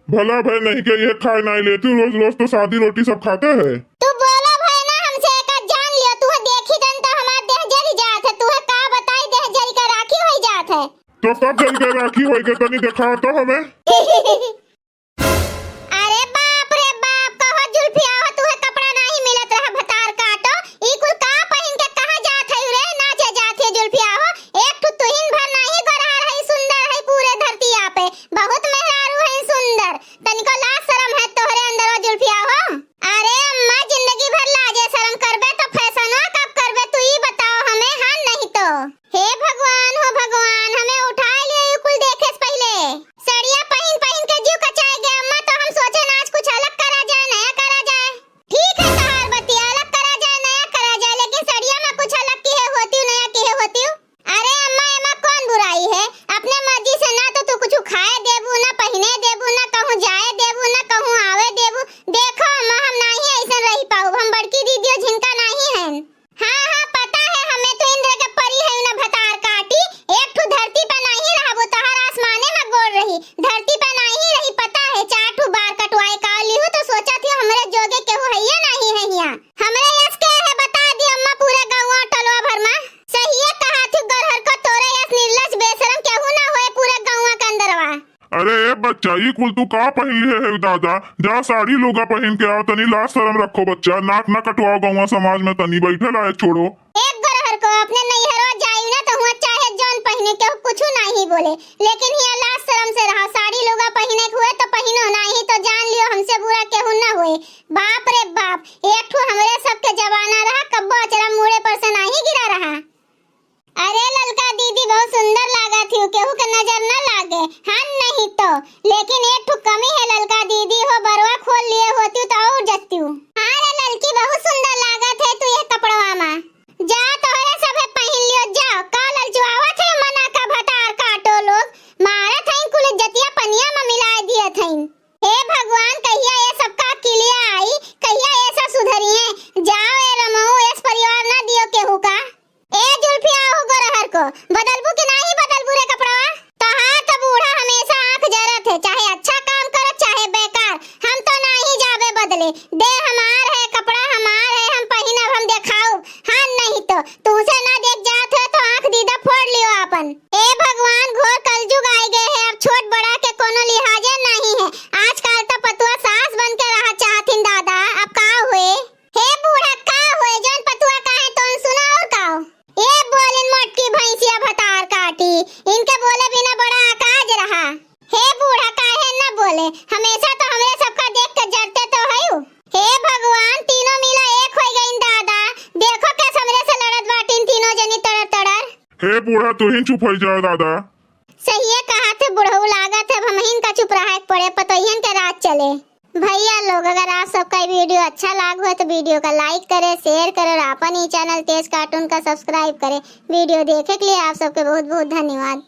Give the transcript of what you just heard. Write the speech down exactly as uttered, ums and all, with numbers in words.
भला भय नहीं के ये खाए नाहीं लेती, रोज रोज तो सादी रोटी सब खाते हैं। तू बोला भय ना हमसे, एक जान लियो, तू देखी जन तो हमार देह जरी जात है, तू का बताई देह जरी का राखी होई जात है। तो कब जरी का राखी होई के तनी दिखाओ तो हमें। अरे बाप रे बाप, कहो जुल्फिया हो, तुहे कपड़ा नाहीं मिलत रहा भतार काटो, ई कुल का पहिन के कहाँ जात है रे, नाचे जात है जुल्फिया हो, एक ठो तुहिन भर नाहीं गोरहर है, सुंदर है पूरे धरतिया पे, बहुत मेहरारू है सुंदर, तनिको लाज शरम है तोहरे अंदर ओ जुल्फिया हो। अरे अम्मा, जिंदगी भर लाजे शरम करबे तो फैशनवा कब करबे, तू ई बताओ हमें, हाँ नहीं तो। हे भगवान हो भगवान, हमें उठाए लियो ई कुल देखे से पहिले। सड़िया पहिन पहिन के जीव कचाए गया अम्मा, तो हम सोचे ना आज कुछ अलग करा जाए, नया करा जाए। ठीक है तोहार बतिया, अलग करा जाए, नया करा जाए, लेकिन सड़िया में कुछ अलग किहे होती, नया किहे होती। अरे अम्मा, एमा कौन बुराई है? अपने मर्जी से ना तो तू कुछ खाए देबू, ना पहिने देबू, ना कहूँ जाए देबू, ना कहूँ आवे देबू। देखो अम्मा, हम नाहीं ऐसन रही पाउब, हम बड़की दीदियो झिनका नाहीं हन। हाँ, हाँ, पता है हमें, तू इंद्र के परी है ना भतार काटी, एक ठू धरती पे नाहीं रहबू, तोहार आसमाने में गोड़ रही, धरती पे नाहीं रही, पता है, चार ठू बार कटवाए का लिहू तो सोचा थी हमरे जोगे केहू हइये नाहीं है हियाँ। हमरे यस के है बता दी अम्मा, पूरे गौवा टोलवा भर में। सहिए कहा थी गोरहर को, तोरे यस निर्लज बेशरम केहू ना होए पूरे गौवा के अंदरवा। अरे ए बच्चा, ई कुल तू का पहिन लिहे है दादा? जा साड़ी लुगा पहिन के आओ, तनी लाज शरम रखो बच्चा, नाक ना कटवाओ गौवा समाज में, तनी बैठे लायक छोड़ो। एक गोरहर को अपने नैहरो जाई ना तो हुआ चाहे जौन पहिने केहू कुछ नाहीं बोले, लेकिन हिया लाज शरम से रहा, साड़ी लुगा पहिने के हुए तो पहिनो, नाहीं तो जान लियो हमसे बुरा केहू ना होए। बाप रे बाप, एक ठो हमरे सबके जमाना रहा, कब्बो अचरा मूड़े पर से नाहीं गिरा रहा। अरे ललका दीदी बहुत सुंदर लागत हियो, केहू के नजर न लागे, हाँ नहीं तो। लेकिन एक ठो कमी है ललका दीदी हो, बरवा खोल लिए होती तो और जचती। हाँ रे ललकी, बहुत सुंदर लागत है तू ये कपड़वा मा। जा तोहरे सभे पहिन लियो, जाओ। का ललचुआवत है मना का भतार काटो लोग, मारत है कुल इज्जतिया पनिया मा मिलाए दियत है। हे भगवान, कहिया ये सबका किलिया आई, कहिया ये सब सुधरिए। जाओ ए रमऊ, एस परिवार ना दियो केहू का। ए जुल्फिया, हो गोरहर को, बदलबू कि नाहीं बदलबू रे कपड़वा? तोहार तो बूढ़ा हमेशा आँख जरत है, चाहे अच्छा काम करत, चाहे बेकार, हम तो नाहीं जाबे बदले। देह हमार है, कपड़ा हमार है, हम पहिनब, हम देखाउब, हाँ नहीं तो। तुहसे ना देख जात है तो आँख दीदा फोड़ लियो आपन। ए भगवान, घोर कलजुग आइ गए है, अब छोट बड़ा के कोनो लिहाजे नाहीं है। आजकल तो पतुआ सास बन के रहा चाहथिन दादा, अब का हुए? हे बूढ़ा, का होए? जौन पतुआ कहे तौन सुना और का हो? ए बोलिन मोटकी भैंसिया भतार काटी, इनके बोले बिना बड़ा अकाज रहा। हे बूढ़ा, काहे न बोले? हमेशा तो हमरे सबका देख के जरते तो हयू। हे भगवान, तीनों मिला एक होइ गईन दादा। देखो कैसे हमरे से लड़त बाटिन तीनों जनी तड़र तड़र। हे बूढ़ा, तू ही चुप होइ जाओ दादा। सहिए कहा थे बुढ़ऊ, लागत है अब हमहिन का चुप रहा के पड़े, पतोहियन के राज चले। भैया लोग, अगर आप सबका ये video अच्छा लाग हो तो video का like करें, share करें और अपन ही channel तेज cartoon का subscribe करें। Video देखे के लिए आप सबके बहुत बहुत धन्यवाद।